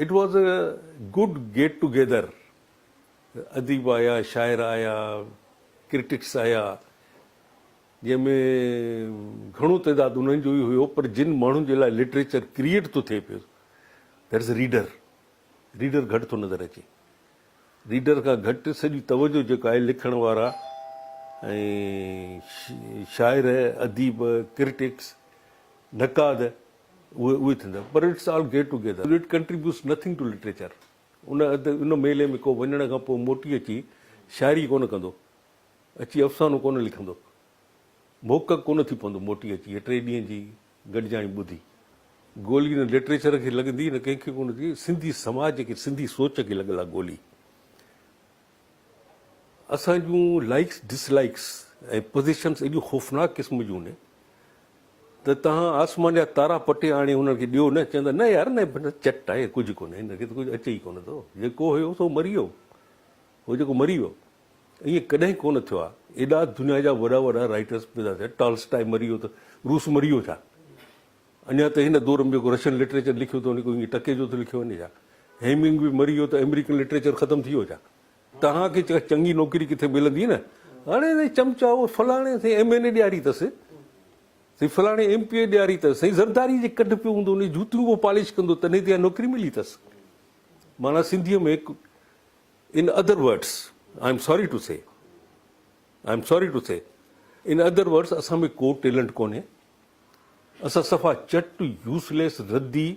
It was a good get together اديب آيا، شاعر آيا، ڪرٽڪس آيا، جنهن ۾ گهڻو تعداد انهن جو ئي هيو پر جن ماڻهن جي لاء لٽريچر ڪريئيٽ ٿو ٿئي پيو that is reader, reader گهٽ ٿو نظر اچي. ريڊر کان گهٽ سڄي توجه جيڪا آهي لکڻ وارا ۽ شاعر، اديب، ڪرٽڪس، نقاد اهي اهي ٿيندا پر it's all get together it contributes nothing to literature ان ان ميلي ۾ ڪو وڃڻ کان پوء موٽي اچي شاعري ڪونه ڪندو اچي افسانو ڪونه لکندو محقق ڪونه ٿي پوندو موٽي اچي هي ٽي ڏينهن جي گڏجاڻي ٻڌي گولي نه لٽريچر کي لڳندي نه ڪنهن کي ڪونه ٿي سنڌي سماج کي سنڌي سوچ کي لڳل آ گولي اسان جون لائيڪس ڊس لائيڪس ۽ پوزيشنس ايڏيون خوفناڪ قسم جون نه ته توهان آسمان جا تارا پٽي آڻي هنن کي ڏيو نه چوندا نه يار نه چٽ آهي ڪجهه ڪونهي هن کي ته ڪجهه اچي ئي ڪونه ٿو جيڪو هيو سو مري ويو هو جيڪو مري ويو ائين ڪڏهن ڪونه ٿيو آهي ايڏا دنيا جا وڏا وڏا رائٽرس پيدا ٿيا ٽالسٽائي مري ويو ته روس مري ويو ڇا اڃا ته هن دور ۾ جيڪو رشين لٽريچر لکيو ٿو وڃي ڪو ائين ٽڪي جو ٿو لکيو وڃي ڇا هيمنگ به مري ويو ته آمريڪن لٽريچر ختم ٿي ويو ڇا توهان کي چڱي نوڪري ڪٿي ملندي نه هاڻي سائين چمچا اهو فلاڻي سائين ايم اين اي ڏياري اٿس سائين فلاڻي ايم پي اي ڏياري اٿس سائين زرداري جي ڪڍ پيو هوندو ان جوتيون پيو پالش ڪندو تڏهن ته اها نوڪري ملي اٿس معنيٰ سنڌيء ۾ in other words I am sorry to say I am sorry to say in other words اسان ۾ ڪو ٽيلنٽ ڪونهي اسان صفا چٽ يوسليس ردي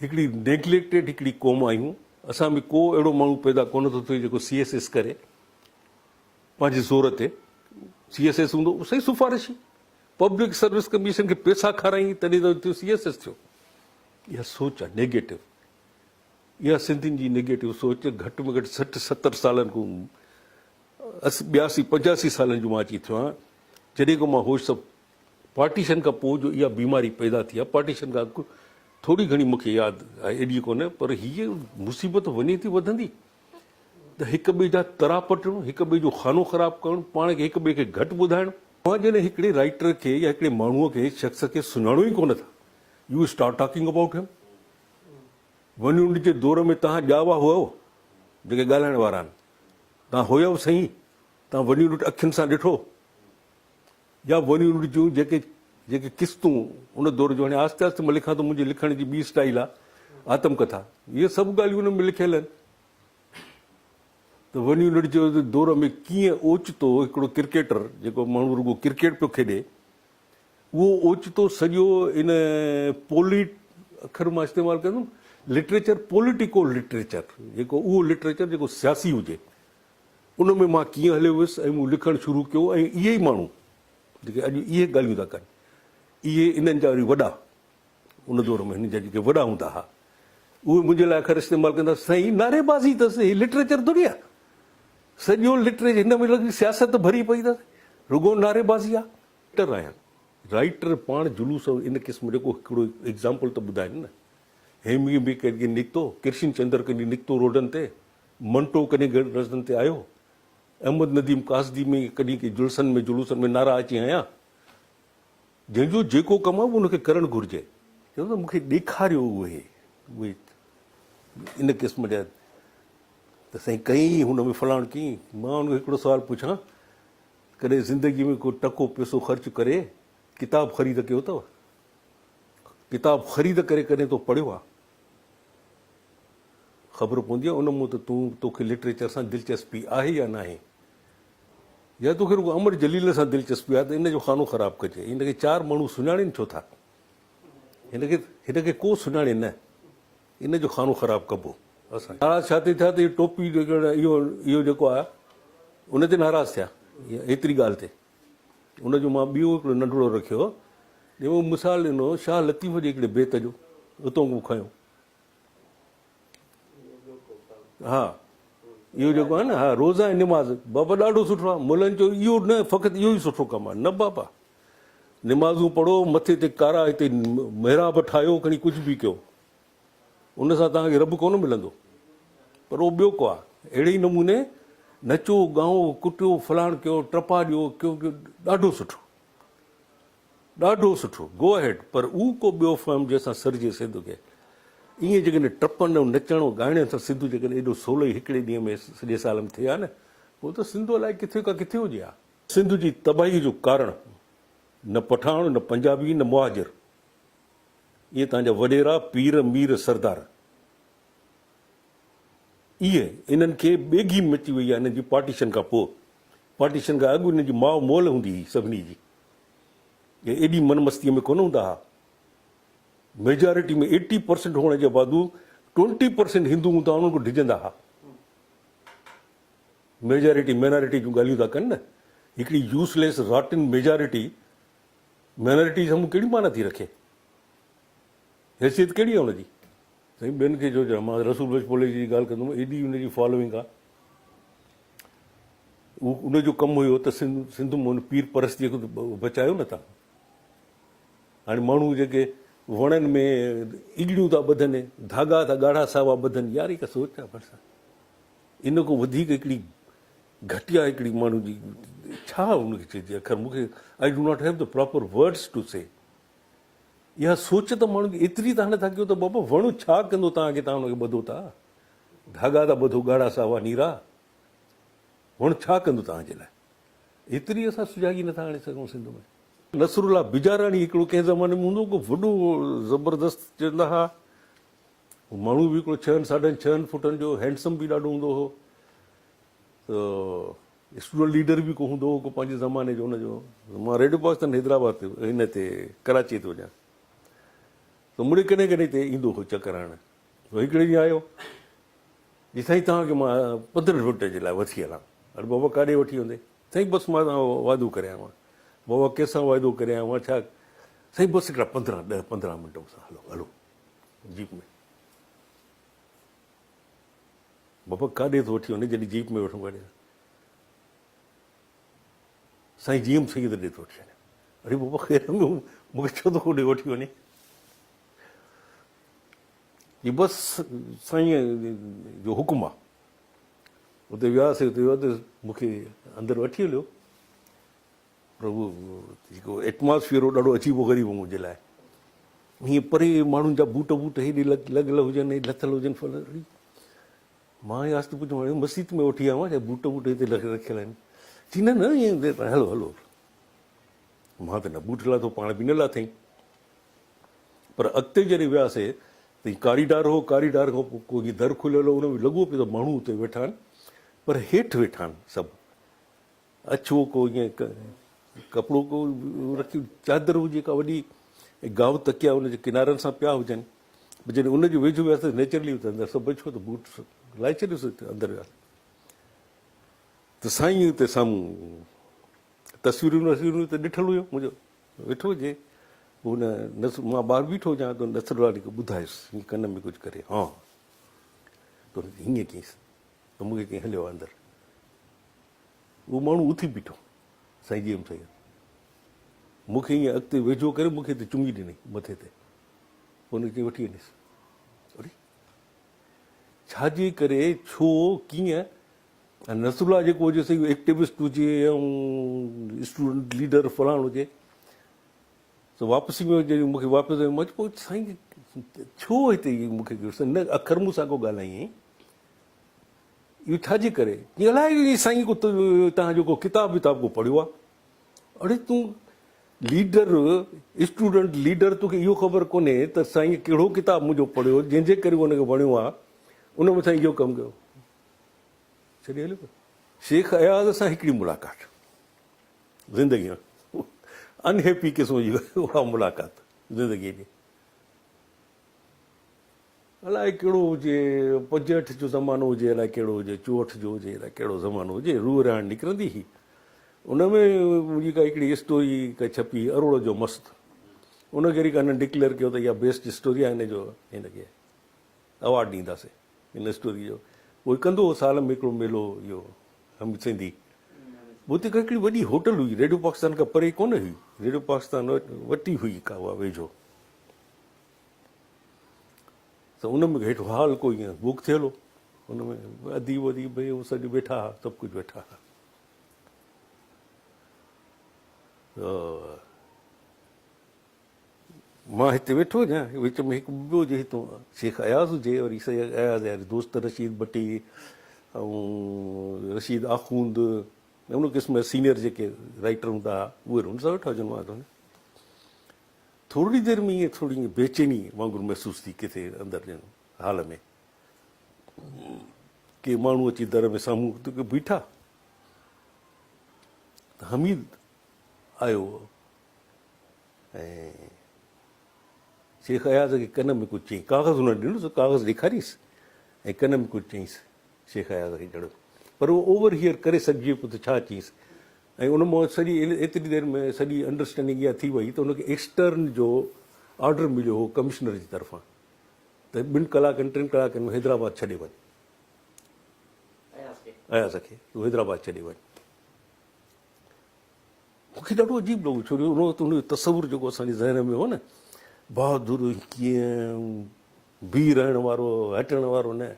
هڪڙي نيگليڪٽيڊ هڪڙي قوم آهيون، اسان ۾ ڪو اهڙو ماڻهو پيدا ڪونه ٿو ٿئي جيڪو سي ايس ايس ڪري پنهنجي زور تي سي ايس ايس هوندو صحيح سفارشي پبلڪ سروس ڪميشن کي پيسا کارائين تڏهن ته ٿيو سي ايس ايس ٿيو. اها سوچ آهي نيگيٽو، اها سنڌين جي نيگيٽو سوچ گهٽ ۾ گهٽ 60 70 سالن کان 82 85 سالن جو مان اچي ٿيو آهيان جڏهن کان مان هوش سڀ پارٽيشن کان پوء جو اها بيماري پيدا ٿي آهي، پارٽيشن کان اڳ ٿوري گهڻي مون کي ياد آهي، ايڏي ڪونه، پر هيء مصيبت وڃي ٿي وڌندي ته هڪ ٻئي جا ترا پٽڻ، هڪ ٻئي جو خانو خراب ڪرڻ، پاڻ کي هڪ ٻئي کي گهٽ ٻڌائڻ. اوهان جڏهن هڪڙي رائيٽر کي يا هڪڙي ماڻهوء کي، شخص کي سڃاڻو ئي ڪونه ٿا، you start talking about him. One unit جي دور ۾ توهان ڄاوا هئو، جيڪي ڳالهائڻ وارا آهن، توهان هيؤ سهي، توهان ون يونٽ اکين سان ڏٺو؟ يا ون يونٽ جون جيڪي جيڪي قسطون ان دور جون هاڻي آهستي آهستي مان لکان ٿو منهنجي لکڻ جي ٻي اسٽائيل آهي آتم ڪٿا اهي سڀ ڳالهيون ان ۾ لکيل آهن ته ون يونٽ جي دور ۾ ڪيئن اوچتو هڪڙو ڪرڪيٽر جيڪو ماڻهو رڳو ڪرڪيٽ پيو کيڏي اهو اوچتو سڄو ان پوليٽ اکر مان استعمال ڪندم لٽريچر پوليٽيڪو لٽريچر جيڪو اهو لٽريچر جيڪو سياسي هجي ان ۾ مان ڪيئن هليو ويس ۽ مون لکڻ شروع ڪيو ۽ اهي ئي ماڻهو جيڪي اڄ اهي ڳالهيون ٿا ڪن اهي انهن جا وري وڏا ان دور ۾ هنن جا جيڪي وڏا هوندا ها اهي منهنجي لاء اکر استعمال ڪندا سائين نعري بازي اٿس هي لٽريچر ٿوري آهي سڄو لٽريچر هن ۾ لڳي سياست ڀري پئي اٿس رڳو نعري بازي آهي. رائٽر آهيان رائٽر پاڻ جلوس ان قسم جو ڪو هڪڙو ايگزامپل ته ٻڌائين نه هيمنگ به ڪڏهن نڪتو ڪرشن چندر ڪڏهن نڪتو روڊن تي منٽو ڪڏهن گهر رستن تي آيو؟ احمد نديم قاصدي ۾ ڪڏهن ڪي جلسن ۾ جلوسن ۾ نعرا اچي هنيا؟ جنهن جو جيڪو ڪم آهي ان کي ڪرڻ گهرجي. چيو ته مون کي ڏيکاريو اهي اهي ان قسم جا ته سائين ڪئين هن ۾ فلاڻ ڪئين. مان ان کي هڪڙو سوال پڇان ڪڏهن زندگي ۾ ڪو ٽڪو پئسو خرچ ڪري ڪتاب خريد ڪيو اٿو؟ ڪتاب خريد ڪري ڪڏهن تو پڙهيو آهي؟ خبر پوندي آهي ان مون ته تون توکي لٽريچر سان دلچسپي آهي يا ناهي يا توکي رڳو امر جليل سان دلچسپي آهي ته ان جو خانو خراب ڪجي هن کي چار ماڻهو سڃاڻين ڇو ٿا هن کي هن کي ڪو سڃاڻي نه ان جو خانو خراب ڪبو اسان ناراض ڇا تي ٿيا ته هي ٽوپي اهو اهو جيڪو آهي ان تي ناراض ٿيا ايتري ڳالهه تي ان جو مان ٻيو هڪڙو ننڍڙو رکيو جنهن ۾ مثال ڏنو شاهه لطيف جي هڪڙي بيت جو اتو کنيو ها اهو جيڪو آهي نه ها روزا ۽ نماز بابا ڏاڍو سٺو آهي ملن چيو اهو نه فقط اهو ئي سٺو ڪم آهي نه بابا نمازون پڙهو مٿي تي ڪارا هتي محراب ٺاهيو کڻي ڪجهه به ڪيو ان سان توهان کي رب ڪونه ملندو پر اهو ٻيو ڪو آهي اهڙي ئي نموني نچو ڳائو ڪٽيو فلاڻ ڪيو ٽپا ڏيو ڪيو ڪيو ڏاڍو سٺو ڏاڍو سٺو گو اهيڊ پر اهو ڪو ٻيو فهم جنهن سان سر جي سڌ کي. ائين جيڪڏهن ٽپن ۽ نچڻ ۽ ڳائڻ سان سنڌ جيڪڏهن ايڏو سولو ئي هڪڙي ڏينهن ۾ سڄي سال ۾ ٿئي ها نه، پوء ته سنڌ الائي ڪٿي کان ڪٿي هجي ها. سنڌ جي تباهيء جو ڪارڻ نه پٺاڻ، نه پنجابي، نه مهاجر، اهي توهان جا وڏيرا، پير، مير، سردار. اهي انهن کي ٻيگهي مچي وئي آهي انهن جي پارٽيشن کان پوء. پارٽيشن کان اڳ انهن جي ماء مئل هوندي هئي سڀني جي. اهي ايڏي من مستيء ۾ ڪونه هوندا ها. ميجارٽي ۾ ايٽي پرسنٽ هئڻ جي باوجود ٽوئنٽي پرسنٽ هندو هوندا انهن کان ڊڄندا ها. ميجارٽي مينارٽي جون ڳالهيون ٿا ڪن نه. هڪڙي يوز ليس راٽن ميجارٽي مينارٽي جي سامهون ڪهڙي معنيٰ ٿي رکي؟ حيثيت ڪهڙي آهي ان جي؟ سائين ٻين کي ڇو چوان مان رسول بخش پليجي جي ڳالهه ڪندم ايڏي ان جي فالوئنگ آ هو ان جو ڪم هيو ته سنڌ سنڌ مان ان پير پرستي کي بچايو نه تان هاڻي ماڻهو جيڪي وڻن ۾ اجڙيون ٿا ٻڌن ڌاڳا ٿا ڳاڙها ساوا ٻڌن يار هي ڪا سوچ آ ڀرسان ان کان وڌيڪ هڪڙي گهٽيا هڪڙي ماڻهو جي ڇا ان کي چئجي اکر مون کي I do not have the proper words to say اها سوچ ته ماڻهن کي ايتري ته نٿا ڪيو ته بابا وڻ ڇا ڪندو توهان کي توهان ان کي ٻڌو ٿا ڌاڳا ٿا ٻڌو ڳاڙها ساوا نيرا وڻ ڇا ڪندو توهان جي لاء ايتري اسان سجاڳي نٿا آڻي سگهون سنڌ ۾ نصر الله بجاراڻي هڪڙو ڪنهن زماني ۾ هوندو ڪو وڏو زبردست چوندا ها ماڻهو به هڪڙو ڇهن ساڍن ڇهن فوٽن جو هينڊسم به ڏاڍو هوندو هو ته اسٽوڊنٽ ليڊر به ڪو هوندو هو ڪو پنهنجي زماني جو ان جو مان ريڊيو پاڪستان حيدرآباد تي هن تي ڪراچي تي هجان ته مڙي ڪڏهن ڪڏهن هتي ايندو هو چڪر هڻڻ هڪڙي ڏينهن آيو جي سائين توهان کي مان 15 منٽ جي لاء وٺي هلان اڙي بابا ڪاڏي وٺي ويندي سائين بس مان وعدو ڪري آيو آهيان بابا ڪنهن سان وعدو ڪري آيو آهيان ڇا سائين بس هڪڙا 15 10 15 منٽ مون سان هلو هلو جيپ ۾ بابا ڪاڏي ٿو وٺي وڃي جڏهن جيپ ۾ ويٺو ڪاڏي سائين جي ايم سيد ڏي ٿو وٺي وڃي اڙي بابا خير ۾ مون کي ڇو ٿو ڪوڏي وٺي وڃي جي بس سائين جو حڪم آ اتي وياسي اتي ويو ته مون کي اندر وٺي هليو پر اهو جيڪو ايٽماسفيئر هو ڏاڍو عجيب و غريب هو منهنجي لاء. هيئن پري ماڻهن جا بوٽ ووٽ هيڏي لڳل هجن ۽ لٿل هجن ڦل مان آهستي پڇيو هاڻي مسيت ۾ وٺي آيو آهيان ڇا بوٽ ووٽ هتي رکيل آهن چي نه نه ائين هلو هلو مان ته نه بوٽ لاٿو پاڻ به نه لاٿائين پر اڳتي جڏهن وياسي ته هي ڪاريڊار هو ڪاريڊار کان پوء ڪو هي در کليل هو ان ۾ لڳو پيو ته ماڻهو اتي ويٺا آهن پر هيٺ ويٺا آهن سڀ اڇو ڪو ائين ڪپڙو ڪو رکي چادر هجي ڪا وڏي ۽ گاهه تڪيا ان جي ڪنارن سان پيا هجن جڏهن ان جي ويجهو وياسين ته نيچرلي اتي اندر سڀ ڇو ته بوٽ لاهي ڇڏيوسين اتي اندر وياسين ته سائين اتي سامهون تصويرون وصويرون اتي ڏٺل هيو منهنجو ويٺو هجي پوء هن نصر مان ٻاهر بيٺو هجان ته نصر الله کي ٻڌايس هيئن ڪن ۾ ڪجهه ڪري ها ته هيئن ڪيس ته مون کي چيائين هليو آ اندر اهو ماڻهو اٿي بيٺو، سائين جي ايم سيد. مون کي ائين اڳتي ويجهو ڪري مون کي هتي چمي ڏني مٿي تي. پوء هن کي چيائين وٺي وڃيس. اڙي! ڇا جي ڪري، ڇو، ڪيئن؟ ۽ نصرالله جيڪو هجي سو ايڪٽيوسٽ هجي ۽ اسٽوڊنٽ ليڊر فلاڻو هجي. سو واپسي ۾ جڏهن مون کي واپس مان چيو پوء سائين ڇو هتي مون کي نه اکر مون سان ڪو ڳالهايائين. اهو ڇا جي ڪري؟ چيائين الائي سائين ڪو توهان جو ڪو ڪتاب وتاب ڪو پڙهيو آ؟ اڙي تون ليڊر اسٽوڊنٽ ليڊر توکي اهو خبر ڪونهي ته سائين ڪهڙو ڪتاب منهنجو پڙهيو جنهن جي ڪري ان کي وڻيو آ ان مٿان اهو ڪم ڪيو ڇڏي هليو ويو. شيخ اياز سان هڪڙي ملاقات زندگي ۾ انهيپي قسم جي اها ملاقات زندگي جي. الائي ڪهڙو هجي، پنجهٺ جو زمانو هجي الائي ڪهڙو هجي، چوهٺ جو هجي الائي ڪهڙو زمانو هجي، روح رهاڻ نڪرندي هئي. ان ۾ منهنجي ڪا هڪڙي اسٽوري ڪا ڇپي هئي اروڙ جو مست. ان کي وري ڪا هنن ڊڪليئر ڪيو ته اها بيسٽ اسٽوري آهي هن جو هن کي اوارڊ ڏينداسين هن اسٽوري جو. پوء ڪندو هو سال ۾ هڪڙو ميلو اهو هم سنڌي. اتي ڪا هڪڙي وڏي هوٽل هئي ريڊيو پاڪستان کان پري ڪونه هئي، ريڊيو پاڪستان وٽ ئي هئي ڪا اها ويجهو. ته ان ۾ هيٺ هال ڪو ائين بڪ ٿيل هو ان ۾ اديب اديب ڀئي هو سڄ ويٺا ها سڀ ڪجهه ويٺا ها ته مان هتي ويٺو هجان، وچ ۾ هڪ ٻيو هجي هتون شيخ اياز هجي، وري شيخ اياز جا دوست رشيد ڀٽي ۽ رشيد آخوند ۽ ان قسم جا سينئر جيڪي رائيٽر هوندا هئا اهي هن سان ويٺا هجن. مان ٿورڙي دير ۾ ائين ٿورڙي ائين بيچيني وانگر محسوس ٿي ڪٿي اندر ڄڻ هال ۾ ڪي ماڻهو اچي در ۾ سامهون بيٺا ته حميد آيو ۽ شيخ اياز کي ڪن ۾ ڪجهه چيائين. ڪاغذ هن ڏنس، ڪاغذ ڏيکاريس ۽ ڪن ۾ ڪجهه چيائينس شيخ اياز کي ڄڻ پر اهو اوور هيئر ڪري سگهجي پيو ته ڇا چيائينس ۽ ان مان سڄي ايتري دير ۾ سڄي انڊرسٽينڊنگ اها ٿي وئي ته ان کي ايڪسٽرن جو آرڊر مليو هو ڪمشنر جي طرفان ته ٻن ڪلاڪن ٽن ڪلاڪن ۾ حيدرآباد ڇڏي وڃ اياز کي تون حيدرآباد ڇڏي وڃ. مون کي ڏاڍو عجيب لڳو ڇو جو ان وقت ان جو تصور جيڪو اسان جي ذهن ۾ هو نه بهادر ڪيئن بيهي رهڻ وارو هٽڻ وارو نه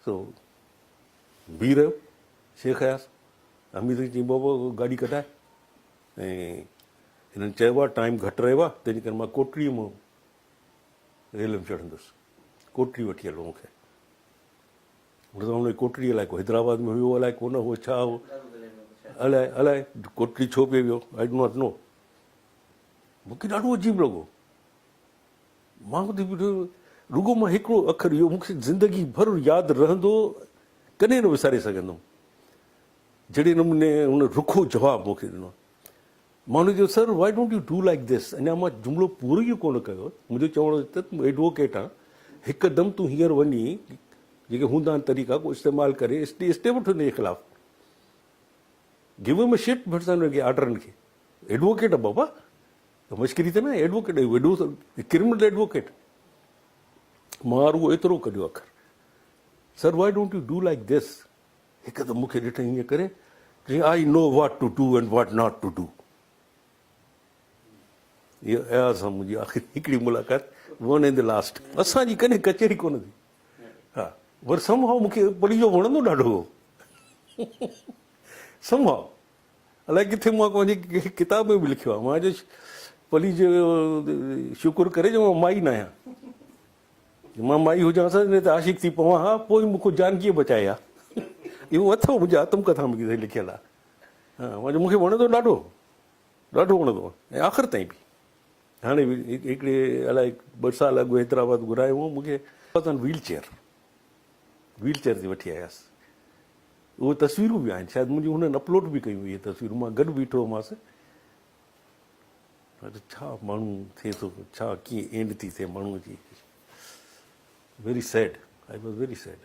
سو بيهي رهيو شيخ اياز حميد کي چيائين بابا گاڏي ڪڍائي ۽ هنن چيو آهي ٽائيم گهٽ رهيو آهي تنهنجي ڪري مان ڪوٽڙي مان ريل ۾ چڙهندس ڪوٽڙي وٺي هلو مون کي مطلب هن ڪوٽڙي الائي ڪو حيدرآباد ۾ هيو الائي ڪونه هو ڇا هو الائي الائي ڪوٽڙي ڇو پئي ويو I do not نو مونکي ڏاڍو عجيب لڳو مان ٻڌي بيٺو رڳو مان هڪڙو اکر اهو مونکي زندگي ڀر ياد رهندو ڪڏهن نه وساري سگهندم جهڙي نموني هن رکو جواب مونکي ڏنو مان هن کي چيو sir why don't you do like this اڃا مان جملو پورو ئي ڪونه ڪيو منهنجو چوڻ هو ته تون ايڊووڪيٽ آن هڪدم تون هينئر وڃي جيڪي هوندا آهن طريقا ڪو استعمال ڪري اسٽي اسٽي وٺ هن جي خلاف گيو هم ا شٽ ڀرسان هن کي آرڊرن کي ايڊووڪيٽ آ بابا ته مشڪري ته نه ايڊووڪيٽ وڏو ڪرمنل ايڊووڪيٽ مان رڳو ايترو ڪڍيو اکر sir why don't you do like this هڪدم مون کي ڏٺائين ائين ڪري، چيائين I know what to do and what not to do. اها اياز سان منهنجي آخري هڪڙي ملاقات، ون اينڊ the last. اسان جي ڪڏهن ڪچهري ڪونه ٿي. ها پر سم هائو مون کي پليجو وڻندو ڏاڍو هو. سم هائو الائي ڪٿي مان پنهنجي ڪتاب ۾ به لکيو آهي مان چيو پليجو شڪر ڪري جو مان مائي ناهيان. مان مائي هجان ها نه ته عاشق ٿي پوان ها، پوء مون کان جان ڪيئن بچائي ها. اهو اٿو منهنجي آتم ڪٿا ۾ ڪٿي لکيل آهي. ها مان چيو مون کي وڻندو ڏاڍو هو، ڏاڍو وڻندو هو ۽ آخر تائين به. هاڻي به هڪڙي الائي ٻه سال اڳ حيدرآباد گهرايو هو مون کي ويل چيئر، ويل چيئر تي وٺي آيس. اهي تصويرون به آهن شايد منهنجون هنن اپلوڊ به ڪيون اهي تصويرون مان گڏ بيٺو هومانس. ڇا ماڻهو ٿئي ٿو ڇا ڪيئن اينڊ ٿي ٿئي ماڻهو جي very sad I was very sad.